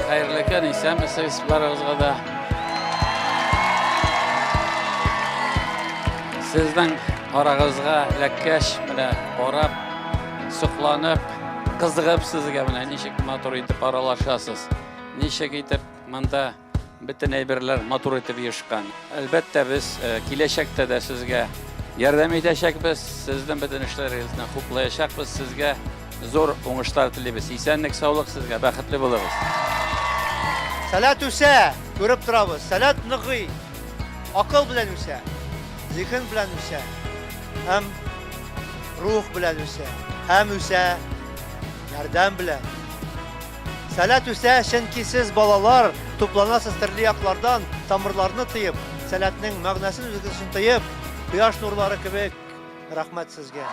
Хәерле көн, исәнмесез барыгызга да. Сезнең арагызга эләккәч, менә карап, сокланып, кызыгып сезгә менә ничек матур итеп аралашасыз. Ничек итеп монда бөтен әйберләр матур итеп оешкан. Әлбәттә, без э, киләчәктә дә сезгә ярдәм итәчәкбез, сезнең бөтен эшләрегезне хуплаячакбыз, сезгә зур уңышлар телибез. Исәнлек, саулык сезгә, бәхетле булыгыз. Сәләт үсә, күреп торабыз. Сәләт ныгый, акыл белән үсә, зиһен белән үсә һәм рух белән үсә, һәм үсә ярдәм белән. Сәләт үсә, чөнки сез, балалар, тупланасыз төрле яклардан, тамырларны тоеп, сәләтнең мәгънәсен үзегез өчен тоеп, кояш нурлары кебек, рәхмәт сезгә.